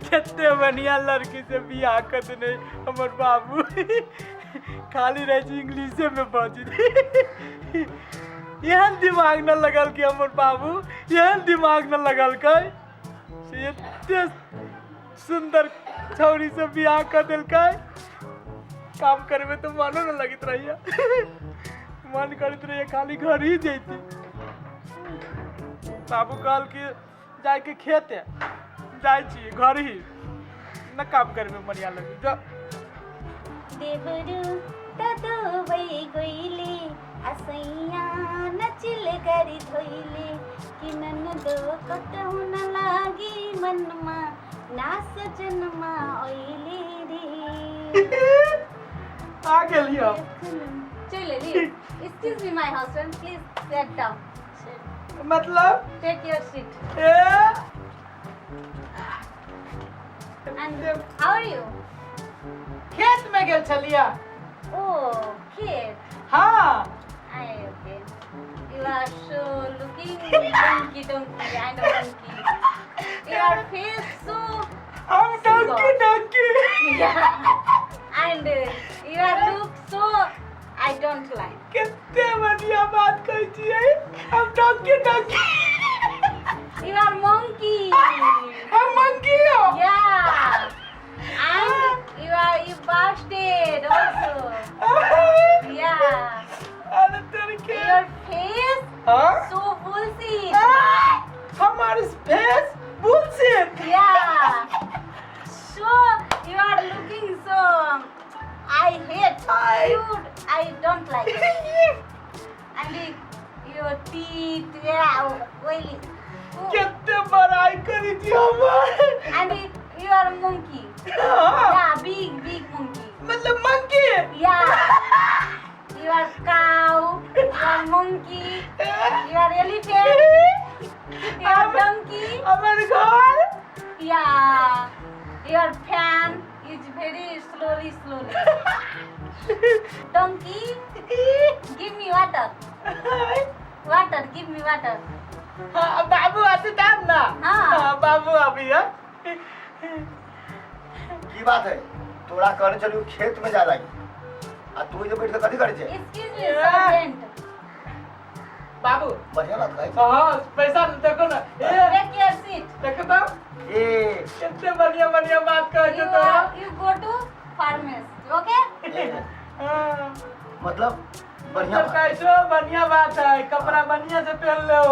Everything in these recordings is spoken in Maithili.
कते बढ़िया लड़की से बियाह कर देने हमर बाबू। खाली रहे छै इंग्लिशे में बजैत। एहन दिमाग न लगल कि हमर बाबू, एहन दिमाग न लगलकै से एते सुंदर छौरी से बियाह कर देलकै। काम करे में तो मनो न लगैत रहिए, मन करैत रहिए खाली घर ही जैती। बाबू कहल कि जाके खेत है, जाइ छी घर ही न काम करे में बढ़िया लगे जो। देवरू त दुबई गइले आ सैया नचिल गाड़ी धोइले कि ननदो कतहु न लागी मनमा ना सजनमा ओइले रे। आ गेलियो। चल एली। Excuse me my husband, please sit down. मतलब take your seat. A and how are you? खेत में गेल छलिया। ओ खेत? हाँ। I okay. You are so looking donkey donkey and monkey. Your face so हम donkey donkey. Yeah. And your look so I don't like. कते बढ़िया बात कहै छियै, हम donkey donkey. You are monkey. हम monkey हो। Yeah. And you are you busted also. Yeah. अरे तेरे के Your face हाँ? so bullshit. हमार face bullshit. Yeah. So you are looking so I hate you. I don't like it. And your teeth, yeah, oily. Oh, कते बड़ाई करी छी हमर। And you are monkey. हाँ, Yeah, big big monkey. मतलब monkey. Yeah. You are cow. You are monkey. You are elephant. You are donkey. हमर घर। Yeah. Your fan is very slowly, slowly. Donkey, give me water. Water, give me water. हाँ, बाबू आते तब ना। हाँ। हाँ, बाबू अभी है। की बात है, तोरा कहने चलू खेत में जा लागी आ तू जे बैठ के कथी करै छै? Excuse me, sergeant. बाबू बढ़िया बात कहै छै। हाँ, पैसा देखो ना ए। Take your seat. देखो तो ए कितने बढ़िया बढ़िया बात कहै You छै तोरा। are, you go to pharmacy, okay? ए, हाँ। मतलब बढ़िया तो बात। कैसो बढ़िया बात है, कपड़ा बढ़िया से पहन लो।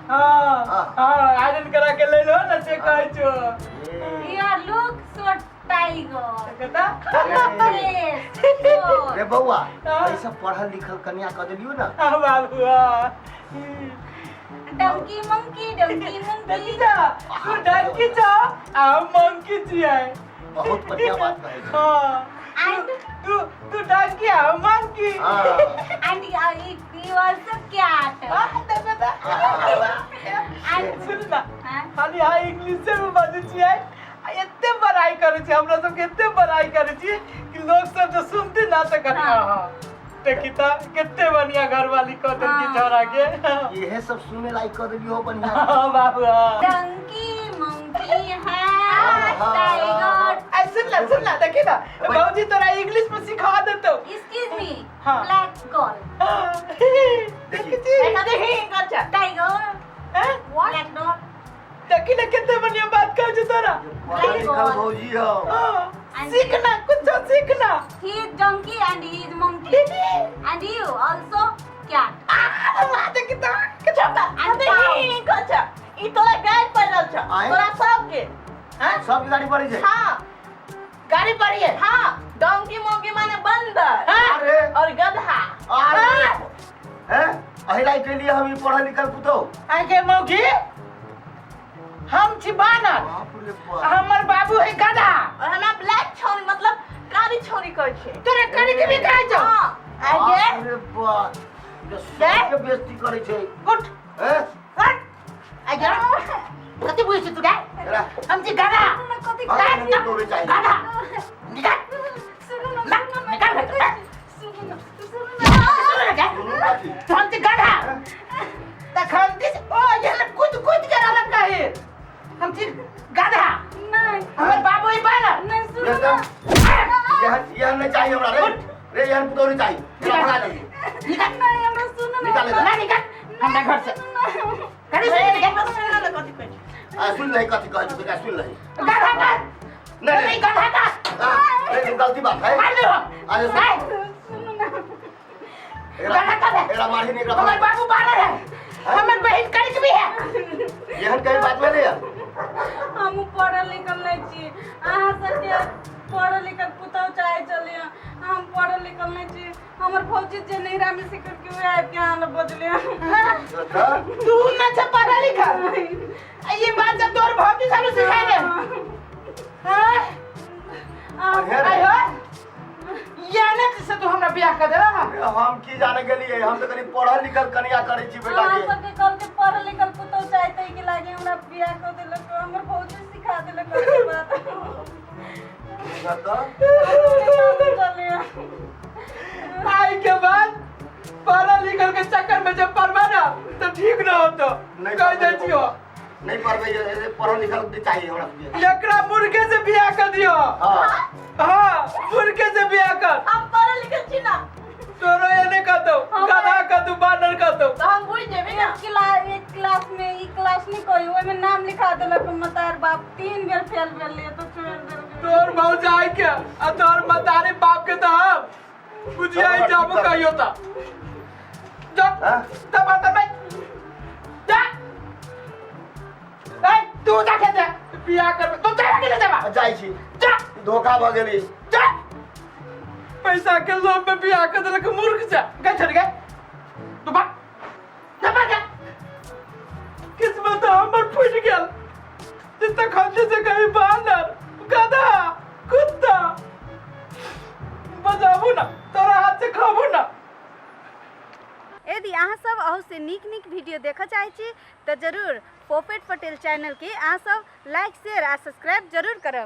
हाँ। हाँ। हाँ, आयरन करा के ले लो ना, से कहै छो। ए, You are look so tiger. देखो तो। Yes, so. रे बौआ, हाँ। ऐसा पढ़ल लिखल कन्या कह देलियो ना। हाँ बाबू, हाँ। Donkey monkey, donkey monkey. देखी जा, तू डंकी छो आ हम मंकी छियै। बहुत बढ़िया बात कहै छै। हाँ। And तू तू डंकी आ हम मंकी। हाँ। and you also cat. हाँ, देखो तो। And सुन ना, हाँ? खाली हाँ इंग्लिशे में बाजै छियै आ एते बड़ाई करै छियै, हमरा सबके एते बड़ाई करै छियै कि लोग सब जे सुनते ना तऽ कहते हाँ। हाँ देखी तऽ कते बढ़िया घरवाली कऽ देलकी हाँ। छौड़ा के। इहे सब सुने लायक कह देलियो बढ़िया। हाँ बाबू, हाँ। Donkey monkey hat tiger. आ सुन ना, सुन ना, देखी ना भौजी तोरा इंग्लिश में सिखा देतौ। Excuse me. हाँ। Black girl. देखी छी। Tiger. हैं? Black dog. देखी ना कते बढ़िया बात कहै छै तोरा। पढ़ल लिखल भौजी हो। हाँ, सीखना कुछ सीखना। He is donkey and he is monkey. And you also cat. देखी तऽ And cow. ई तोरा गाड़ी पड़ल छ। आँय? तोरा सबके सब के गाड़ी पड़ै छै। हाँ। गाड़ी पड़ी है। हाँ, डोंकी मोंकी माने बंदर अरे और गधा। अरे हैं, एहि लायक के लिए हम ई पढ़ल लिखल पुतौ। आके मौगी, हम छी बानर। बाप रे बाप। हमर बाबू है गधा। और हमरा ब्लैक छौरी मतलब कारी छौरी कहै छै। तोरे करी के भी कहै छौ? हाँ। आगे बाप रे बाप, ई तऽ सबके बेइज्जती करै छै। उठ। हैं? उठ आगे, कथी बुझै छी तू गे? एकरा हम छी गधा। कथी भाग नहीं तोड़े चाहिए। गधा निकाल। सुनू ना, ना, सुनू ना, निकाल सुनू बेटा। ना, सुनू ना, सुनू ना। सुन रे गे। सुनू कथी? हम छी गधा तखन दिस ओ ये कूद कूद के रहलक है। एहन पुतोहु नहीं चाहिए। एकरा भगा जल्दी। निकल। नहीं, हमरा सुनू ना। निकाले ना निकल हमरा घर से। करी सुन एक निकल। बार सुन ले कथी कहै छै। आ सुन लही कथी कहै छौ, बेटा सुन लही। गधा का। नहीं, नहीं गधा का। हाँ, नहीं, गलती बात है। मार दे हम। अरे सुन। नहीं, सुनू ना। एकरा गधा कब है? एकरा मारही नहीं, एकरा हमर भगा। बाबू बानर है, हमर बहन कणिक भी है। एहन कहीं बात भेलै यार? हमहूँ पढ़ल लिखल नहीं छी। अहाँ सबके पढ़ल लिखल पुतहु चाहे छलियै, हम पढ़ल लिखल नहीं छी। हमर भौजी जे नैहरा में सिखल के उएह आबि के अहाँ लग बजले। तऽ तू न छ पढ़ल लिखल, आ ये बात जब तोर भौजी सालू सिखाए दे। हाँ? अहाँ आय हो, याने से तू हमरा बियाह कर देला। हम की जाने गेलियै, हम तऽ कनि पढ़ल लिखल कनिया करै छी बेटा अहाँ के। सबके कहल के पढ़ल लिखल पुतहु चाहे तै के लागे हमरा बियाह कऽ देलक। हमर भौजी सिखा देलक ई बात। तऽ चलिए। आई के बाद पढ़ल लिखल के चक्कर में जब पढ़बा ना तो ठीक न होतो। नहीं। कह दै छियो। नहीं पढ़बै, जे पढ़ल लिखल नहि चाहिए हमरा सबके। एकरा मुर्गे से बियाह कर दियो। हाँ। हाँ, मुर्गे से बियाह कर। हम पढ़ल लिखल छी ना। तोरो एने कर दो, गधा कर दो, बानर कर दो। तऽ हम बुझि जेबै ना। एक क्लास, एक क्लास में, ई क्लास नहीं कही, ओहिमे नाम लिखा देलक मतार बाप। 3 बेर फेल भेलियै तो छोड़ देलकै। तोर भौजाई के आ तोर मतारी बाप के तो हम बुझियाई जाबो कहियो ता जा। हाँ? तब आता मैं जा। ए तू जा के दे बियाह कर, तू जा के ले जाबा। जाइ छी। जा। धोखा भऽ गेली। जा, पैसा के लोभ में बियाह कर देलक मूर्ख से। गए छोड़ गए तू भाग जा, भाग जा। किस्मत हमर फूट गेल जे तखन से कहीं बानर, गधा, कुत्ता बजाबू ना, तोरा हाथ से खाबू ना। यदि अहाँ सब अहू से नीक नीक वीडियो देखऽ चाहै छी तऽ जरूर पोपेट पटेल चैनलके अहाँ सब लाइक, शेयर आ सब्सक्राइब जरूर करब।